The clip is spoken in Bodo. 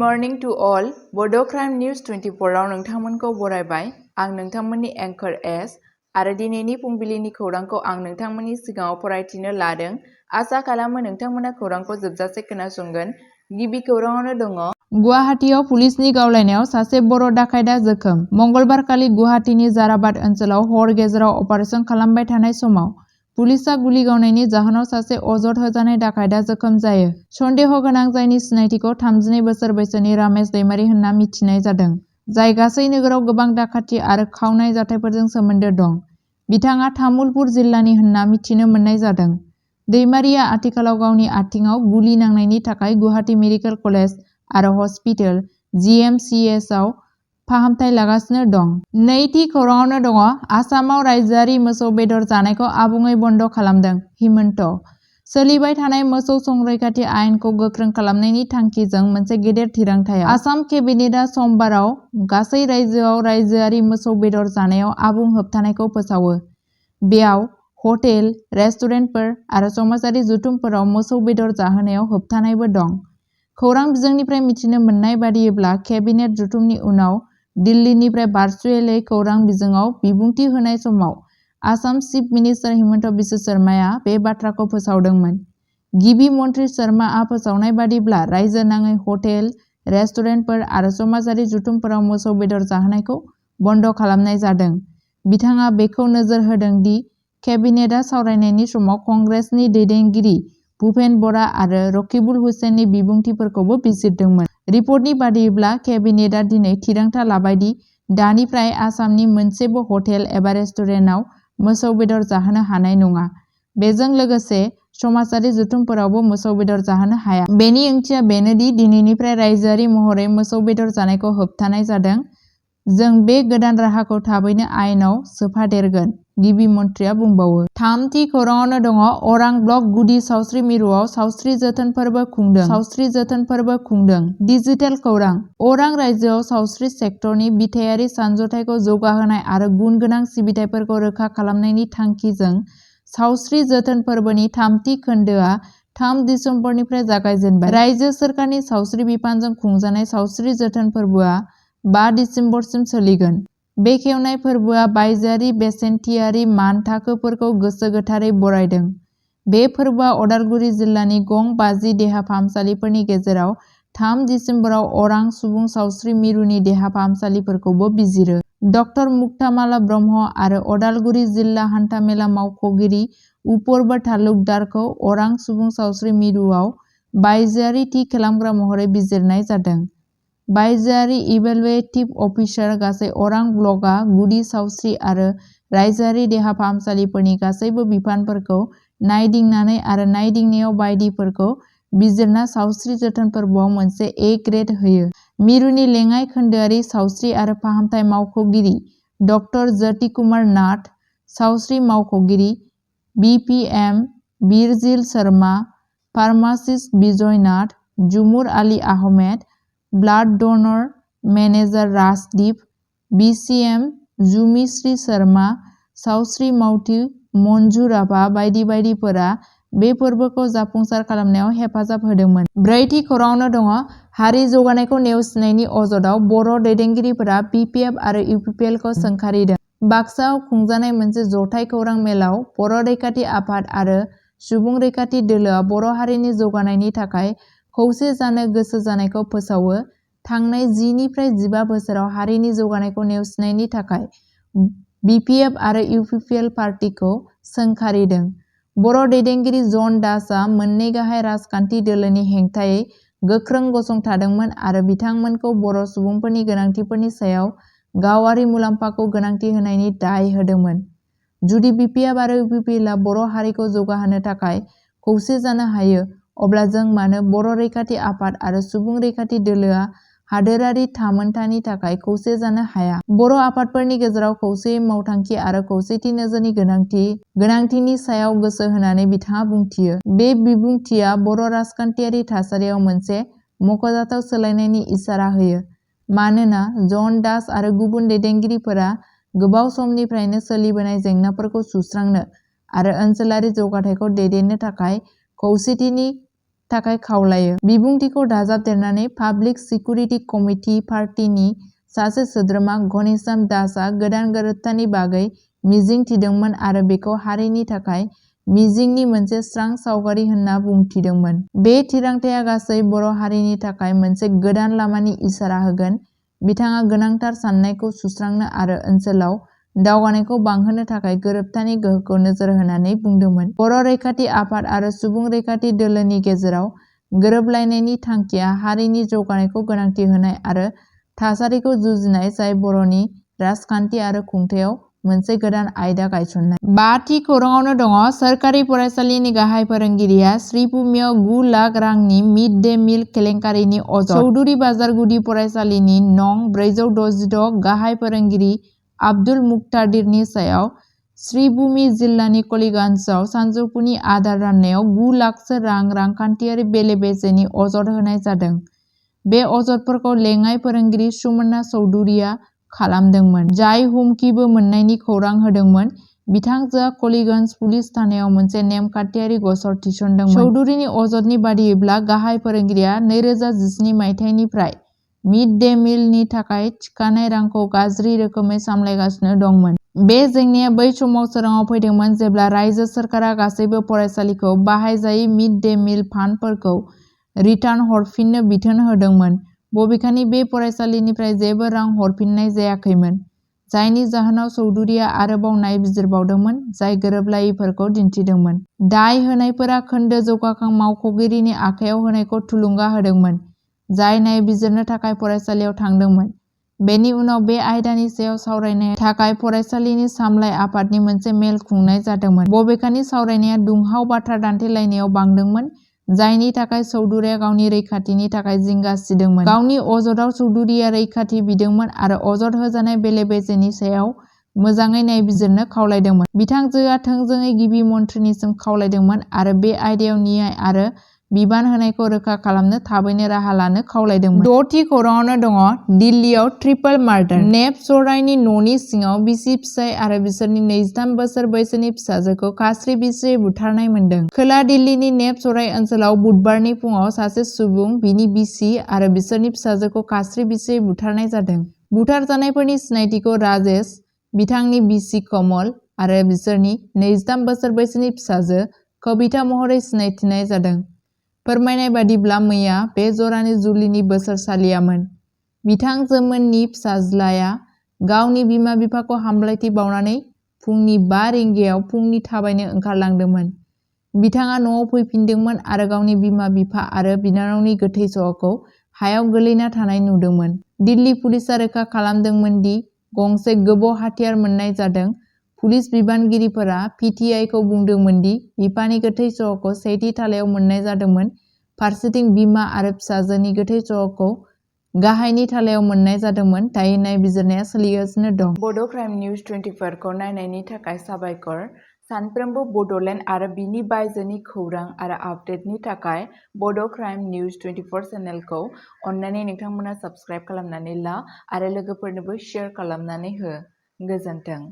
मर्निं टु अल बड' क्राइम निउज 24 आव नोंथांमोनखौ बरायबाय। आं नोंथांमोननि एंकर एस आरो दिनैनि फुंबिलिनि खौरांखौ आं नोंथांमोननि सिगाङाव फरायथिनो लादों। आसा खालामो नोंथांमोना खौरांखौ जोबजासे खोनासंगोन। गिबि खौराङावनो दङ गुवाहाटीआव पुलिसनि गावलायनायाव सासे बर' डाकाइता जोखोम। मंगलबारखालि गुवाहाटीनि जाराबाद ओनसोलाव हर गेजेराव अपारेशन खालामबाय थानाय समाव पुलिसआ गुलि गावनायनि जाहोनाव सासे अजद होजानाय डाकाइता जोखोम जायो। सन्देह गोनां जायनि सिनायथिखौ 32 बोसोर बैसोनि रमेश दैमारी होनना मिथिनाय जादों, जाय गासै नोगोराव गोबां डाकाथि आरो खावनाय जाथायफोरजों सोमोन्दो दं। बिथाङा तामुलपुर जिल्लानि होनना मिथिनो मोननाय जादों। दैमारीया आथिखालाव गावनि आथिंआव गुलि नांनायनि थाखाय गुवाहाटी मेडिकेल कलेज आरो हस्पिटाल (GMCH) आव फाहामथाय लागासिनो दं। नैथि खौराङावनो दङ आसामाव रायजोआरि मोसौ बेदर जानायखौ आबुङै बन्द खालामदों हिमन्त। सोलिबाय थानाय मोसौ संरैखाथि आयेनखौ गोख्रों खालामनायनि थांखिजों मोनसे गेदेर थिरांथायाव आसाम केबिनेटआ समबाराव गासै रायजोआव रायजोआरि मोसौ बेदर जानायाव आबुं होबथानायखौ फोसावो। बेयाव हटेल, रेस्टुरेन्टफोर आरो समाजारि जथुमफोराव मोसौ बेदर जाहोनायाव होबथानायबो दं। खौरां बिजोंनिफ्राय मिथिनो मोननाय बादिब्ला केबिनेट जथुमनि उनाव दिल्लीनिफ्राय भार्चुएलै खौरां बिजोङाव बिबुंथि होनाय समाव आसाम चिफ मिनिस्टार हिमन्त बिश्व शर्माया बे बाथ्राखौ फोसावदोंमोन। गिबि मन्थ्रि शर्माआ फोसावनाय बादिब्ला रायजो नाङै हटेल, रेस्टुरेन्टफोर आरो समाजारि जथुमफोराव मोसौ बेदर जाहोनायखौ बन्द खालामनाय जादों। बिथाङा बेखौ नोजोर होदों दि केबिनेटआ सावरायनायनि समाव कंग्रेसनि दैदेनगिरि भुपेन बरा आरो रकिबुल हुसैननि बिबुंथिफोरखौबो बिजिरदोंमोन। रिपर्टनि बादिब्ला केबिनेटआ दिनै थिरांथा लाबाय दि दानिफ्राय आसामनि मोनसेबो हटेल एबा रेस्टुरेन्टआव मोसौ बेदर जाहोनो हानाय नङा। बेजों लोगोसे समाजारि जथुमफोरावबो मोसौ बेदर जाहोनो हाया। बेनि ओंथिया बेनो दि दिनैनिफ्राय रायजोआरि महरै मोसौ बेदर जानायखौ होबथानाय जादों। जों बे गोदान राहाखौ थाबैनो आयेनाव सोफादेरगोन, गिबि मन्थ्रिया बुंबावो। थामथि खौराङावनो दङ अरां ब्लक गुदि सावस्रि मिरुआव सावस्रि जोथोन फोरबो खुंदों। सावस्रि जोथोन फोरबो खुंदों। डिजिटेल खौरां। अरां रायजोआव सावस्रि सेक्टरनि बिथायारि सानज'थायखौ जौगाहोनाय आरो गुन गोनां सिबिथाइफोरखौ रोखा खालामनायनि थांखिजों सावस्रि जोथोन फोरबोनि थामथि खोन्दोआ 3 दिसेम्बरनिफ्राय जागायजेनबाय। रायजो सोरखारनि सावस्रि बिफानजों खुंजानाय सावस्रि जोथोन फोरबोआ 5 दिसेम्बरसिम सोलिगोन। बेखेवनाय फोरबोआ बायजोआरि बेसेनथियारि मानथाखोफोरखौ गोसो गोथारै बरायदों। बे फोरबोआ अदालगुरि जिल्लानि गं 50 देहा फाहामसालिफोरनि गेजेराव 3 दिसेम्बराव अरां सुबुं सावस्रि मिरुनि देहा फाहामसालिफोरखौबो बिजिरो। डक्टर मुक्तामाला ब्रह्म आरो अदालगुरि जिल्ला हान्थामेला मावख'गिरि उपर्ब तालुकदारखौ अरां सुबुं सावस्रि मिरुआव बायजोआरि थि खालामग्रा महरै बिजिरनाय जादों। बायजोआरि इभेलुएटिभ अफिसार गासै अरां ब्लकआ गुदि सावस्रि आरो रायजोआरि देहा फाहामसालिफोरनि गासैबो बिफानफोरखौ नायदिंनानै आरो नायदिंनायाव बायदिफोरखौ बिजिरना सावस्रि जोथोन फोरबोआव मोनसे ए ग्रेड होयो। मिरुनि लेङाइ खोन्दोआरि सावस्रि आरो फाहामथाय मावख'गिरि डक्टर ज्योति कुमार नाथ, सावस्रि मावख'गिरि बिपिएम बिरजिल शर्मा, फार्मासिस्ट बिजय नाथ, जुमुर आली आहमेद, ब्लाड डनार मेनेजार राजदीप, बिसिएम जुमिश्री शर्मा, सावस्रि मावथि मन्जु राभा बायदि बायदिफोरा बे फोरबोखौ जाफुंसार खालामनायाव हेफाजाब होदोंमोन। ब्रैथि खौराङावनो दङ हारि जौगानायखौ नेवसिनायनि अजदआव बर' दैदेनगिरिफोरा बिपिएफ आरो इउपिपिएलखौ सोंखारिदों। बाक्सायाव खुंजानाय मोनसे जथाय खौरां मेलाव बर' रैखाथि आफाद आरो सुबुं रैखाथि दोलोआ बर' हारिनि जौगानायनि थाखाय खौसे जानो गोसो जानायखौ फोसावो। थांनाय 10 निफ्राय 15 बोसोराव हारिनि जौगानायखौ नेवसिनायनि थाखाय बिपिएफ आरो इउपिपिएल पार्टीखौ सोंखारिदों। बर' दैदेनगिरि जन दासआ मोननै गाहाय राजखान्थि दोलोनि हेंथायै गोख्रों गसंथादोंमोन आरो बिथांमोनखौ बर' सुबुंफोरनि गोनांथिफोरनि सायाव गावारि मुलाम्फाखौ गोनांथि होनायनि दाय होदोंमोन। जुदि बिपिएफ आरो इउपिपिएलआ बर' हारिखौ जौगाहोनो थाखाय खौसे जानो हायो, अब्ला जों मानो बर' रैखाथि आफाद आरो सुबुं रैखाथि दोलोआ हादोरारि थामोनथानि थाखाय खौसे जानो हाया? बर' आफादफोरनि गेजेराव खौसेयै मावथांखि आरो खौसेथि नोजोरनि गोनांथिनि सायाव गोसो होनानै बिथाङा बुंथियो। बे बिबुंथिआ बर' राजखान्थियारि थासारियाव मोनसे मख'जाथाव सोलायनायनि इसारा होयो, मानोना जन दास आरो गुबुन दैदेनगिरिफोरा गोबाव समनिफ्रायनो सोलिबोनाय जेंनाफोरखौ सुस्रांनो आरो ओनसोलारि जौगाथायखौ दैदेननो थाखाय खौसेथिनि थाखाय खावलायो। बिबुंथिखौ दाजाबदेरनानै पाब्लिक सिकिउरिटि कमिटि पार्टीनि सासे सोद्रोमा घनश्याम दासआ गोदान गोरोबथानि बागै मिजिं थिदोंमोन आरो बेखौ हारिनि थाखाय मिजिंनि मोनसे स्रां सावगारि होनना बुंथिदोंमोन। बे थिरांथाया गासै बर' हारिनि थाखाय मोनसे गोदान लामानि इसारा होगोन। बिथाङा गोनांथार साननायखौ सुस्रांनो आरो ओनसोलाव दावगानायखौ बांहोनो थाखाय गोरोबथानि गोहोखौ नोजोर होनानै बुंदोंमोन। बर' रैखाथि आफाद आरो सुबुं रैखाथि दोलोनि गेजेराव गोरोबलायनायनि थांखिया हारिनि जौगानायखौ गोनांथि होनाय आरो थासारिखौ जुजिनाय जाय बर'नि राजखान्थि आरो खुंथायाव मोनसे गोदान आयदा गायसननाय। 5 थि खौराङावनो दङ। सोरखारि फरायसालिनि गाहाय फोरोंगिरिया श्रीभूमियाव 9 लाख रांनि मिड डे मिल केलेंकारिनि अजद। चौधुरी बाजार गुदि फरायसालिनि नं 466 गाहाय फोरोंगिरि आब्दुल मुक्तादिरनि सायाव श्रीभूमि जिल्लानि कलिगन्जआव सानजौफुनि आदार राननायाव 9 लाखसो रांखान्थियारि बेले-बेजेनि अजद होनाय जादों। बे अजदफोरखौ लेङाइ फोरोंगिरि सुमना चौधुरीआ खालामदोंमोन, जाय हुमखिबो मोन्नायनि खौरां होदोंमोन। बिथांजोआ कलिगन्ज पुलिस थानायाव मोनसे नेमखान्थियारि गसर थिसनदोंमोन। चौधुरीनि अजदनि बादियैब्ला गाहाय फोरोंगिरिया 2017 मायथाइनिफ्राय मिड डे मिलनि थाखाय थिखानाय रांखौ गाज्रि रोखोमै सामलायगासिनो दंमोन। बे जेंनाया बै समाव सोराङाव फैदोंमोन जेब्ला रायजो सोरखारा गासैबो फरायसालिखौ बाहायजायै मिड डे मिल फान्डफोरखौ रिटार्न हरफिननो बिथोन होदोंमोन। बबेखानि बे फरायसालिनिफ्राय जेबो रां हरफिननाय जायाखैमोन, जायनि जाहोनाव चौधुरीआ आरोबाव नायबिजिरबावदोंमोन, जाय गोरोबलायैफोरखौ दिन्थिदोंमोन। दाय होनायफोरा खोन्दो जौगाखां मावख'गिरिनि आखायाव होनायखौ थुलुंगा होदोंमोन, जाय नायबिजिरनो थाखाय फरायसालियाव थांदोंमोन। बेनि उनाव बे आयदानि सायाव सावरायनो थाखाय फरायसालिनि सामलाय आफादनि मोनसे मेल खुंनाय जादोंमोन। बबेखानि सावरायनाया दुंहाव बाथ्रा दान्थेलायनायाव बांदोंमोन, जायनि थाखाय चौधुरीआ गावनि रैखाथिनि थाखाय जिंगा सिदोंमोन। गावनि अजदआव चौधुरीआ रैखाथि बिदोंमोन आरो अजद होजानाय बेले-बेजेनि सायाव मोजाङै नायबिजिरनो खावलायदोंमोन। बिथांजोआ थोंजोङै गिबि मन्थ्रिनिसिम खावलायदोंमोन आरो बे आयदायाव न्याय आरो बिबान होनायखौ रोखा खालामनो थाबैनो राहा लानो खावलायदोंमोन। 6 थि खौराङावनो दङ। दिल्लीयाव ट्रिपल मार्डार। नेप जराइनि न'नि सिङाव बिसि-फिसाय आरो बिसोरनि 23 बोसोर बैसोनि फिसाजोखौ खास्रि-बिस्रियै बुथारनाय मोनदों। खोला दिल्लीनि नेप जराइ ओनसोलाव बुधबारनि फुंआव सासे सुबुं, बिनि बिसि आरो बिसोरनि फिसाजोखौ खास्रि-बिस्रियै बुथारनाय जादों। बुथारजानायफोरनि सिनायथिखौ राजेश, बिथांनि बिसि कमल आरो बिसोरनि 23 बोसोर बैसोनि फिसाजो कविता महरै सिनायथिनाय जादों। फोरमायनाय बादिब्ला मैया बे जरानि जुलिनि बोसोरसालियामोन। बिथांजोमोननि फिसाज्लाया गावनि बिमा-बिफाखौ हामलायथि बावनानै फुंनि 5 रिंगायाव फुंनि थाबायनो ओंखारलांदोंमोन। बिथाङा न'आव फैफिनदोंमोन आरो गावनि बिमा-बिफा आरो बिनानावनि गोथै सह'खौ हायाव गोलैना थानाय नुदोंमोन। दिल्ली पुलिसआ रोखा खालामदोंमोन दि गंसे गोबौ हाथियार मोन्नाय जादों। पुलिस बिबानगिरिफोरा पिटिआइखौ बुंदोंमोन दि बिफानि गोथै सह'खौ 7थि थालायाव मोन्नाय जादोंमोन, फारसेथिं बिमा आरो फिसाजोनि गोथै सह'खौ गाहायनि थालायाव मोन्नाय जादोंमोन। दायो नायबिजिरनाया सोलिगासिनो दं। बड' क्राइम निउज 24 खौ नायनायनि थाखाय साबायखर। सानफ्रोमबो बड'लेण्ड आरो बिनि बायजोनि खौरां आरो आपडेटनि थाखाय बड' क्राइम निउज 24 चेनेलखौ अन्नानै नोंथांमोना साबस्क्राइब खालामनानै ला आरो लोगोफोरनोबो शेयार खालामनानै हो। गोजोन्थों।